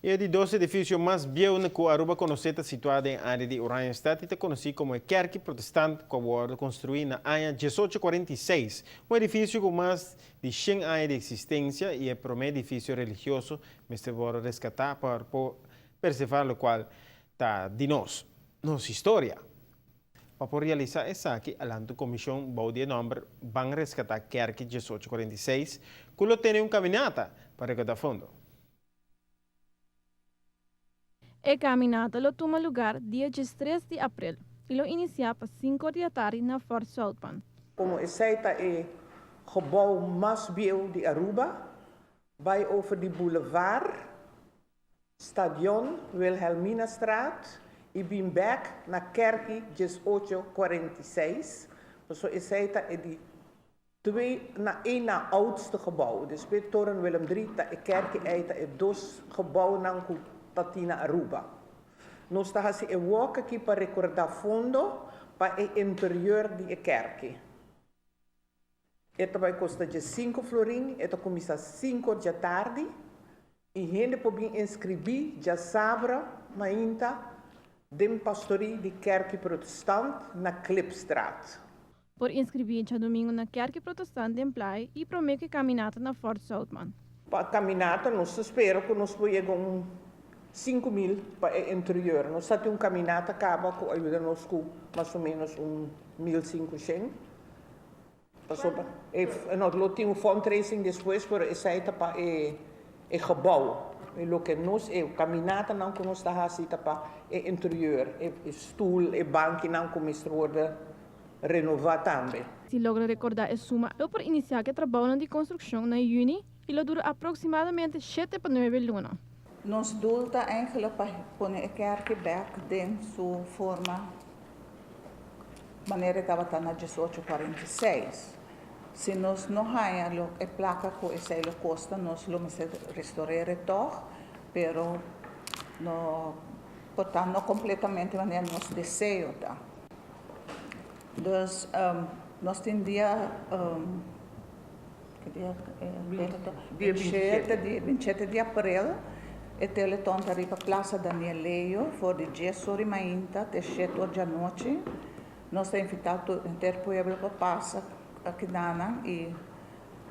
E di dos edificio mas bieu na cu Aruba conoce ta situa den area di Oranjestad y ta conoci como e Kerki Protestant cu a wordo construi na aña 1846. Un edificio cu mas di shen aña di existencia y e prome edificio religioso mester wordo rescata pa por perserva locual ta di nos, nos historia. Pa por realisa esaki a lanta un comision bou di e nomber Ban Rescata Kerki 1846 cu lo tene un caminata pa recauda fondo. E caminata lo tuma lugar dia 13 di april y lo inicia pa 5 di atardi na Fort Zoutman. Como esey ta e gebouw mas bieu di Aruba, bay over di Boulevard, Stadion, Wilhelminastraat y bin bek na Kerki 1846, paso esey ta e di Twee na e na oudste gebouw. Despues Toren Willem Drie ta e kerki ei ta e dos gebouwnan ku ta tin na Aruba. Nos ta hasi e walk aki pa rekorda fondo pa e interior di e kerki. E ta bai kosta 15 florin, e ta kuminsá 5 or djatardi i hende por bin inskribí djasabra mainta den pastorí di Kerki Protestant na Klipstraat. Por inskribí djadumingu na Kerki Protestant den Playa i promé ku e kaminata na Fort Zoutman. Pa kaminata nos ta spera ku nos por yega un 5000 pa e interior. Nos ta tin un kaminata kaba ku a yuda nos ku mas o ménos un 1500. Pasobra e nos lo tin un fundraising despues, pero esei ta pa e e gebouw. E loke nos e kaminatanan ku nos ta hasi ta pa e interior, e stoel, e bankinan ku mester wòrdu renova tambe. Si logra recorda e suma, lo por inicia cu e trabounan di construccion na juni y lo dura aproximadamente 7 pa 9 luna. Nos doel ta eigenlijk pa pone e kerk bek den su forma manera tabata na 1846. Si nos no haya lo e placa cu esey lo costa, nos lo mester restaureren toch, pero no, por tanto, no completamente manera nos deseo ta. Dus nos tin dia, ki dia? Dia 27 di 27 di april e telethon ta riba Plaza Daniel Leo for di 10 or mainta te 7 or di anochi. Nos ta invita tur pueblo pa pasa akinan y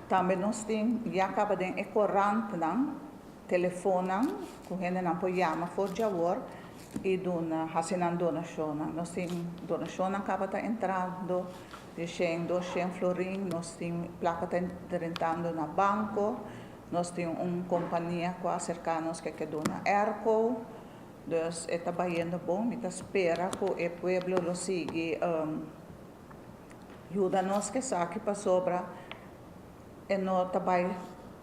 tambe nos tin ya caba den e corantnan telefoonnan cu hendenan por yama for di awor y duna haci nan donacionnan. Nos tin donacionnan caba ta entrando di 100, 200 florin, nos tin placa ta entrando na banco, nos tin un compania cu a acerca nos cu ke duna airco, dus e ta bayendo bon, mi ta spera cu e pueblo lo sigui yuda nos cu esaki pasobra e no ta bay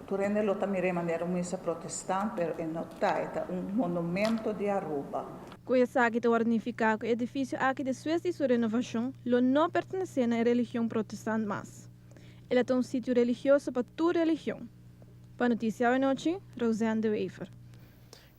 tur hende lo ta mira manera un misa protestant, pero e no ta, e ta un monumento di Aruba. Cu esaki ta significa cu e edificio aki despues di su renovacion lo no pertenece na religion protestant mas. E ta un sitio religioso pa tur religion. Pa Noticia Anochi, Roseanne de Wever.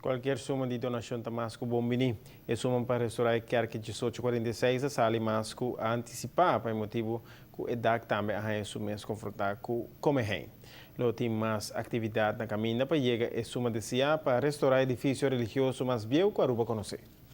Cualkier suma di donacion ta mas cu bon bini. E suma pa restaura e kerk 1846 a sali mas cu anticipa pa motibo cu e dak tambe a haya su mes confronta cu comején. Lo tin mas actividad na caminda pa yega e suma desea pa restaura e edificio religioso mas bieu cu Aruba conoce.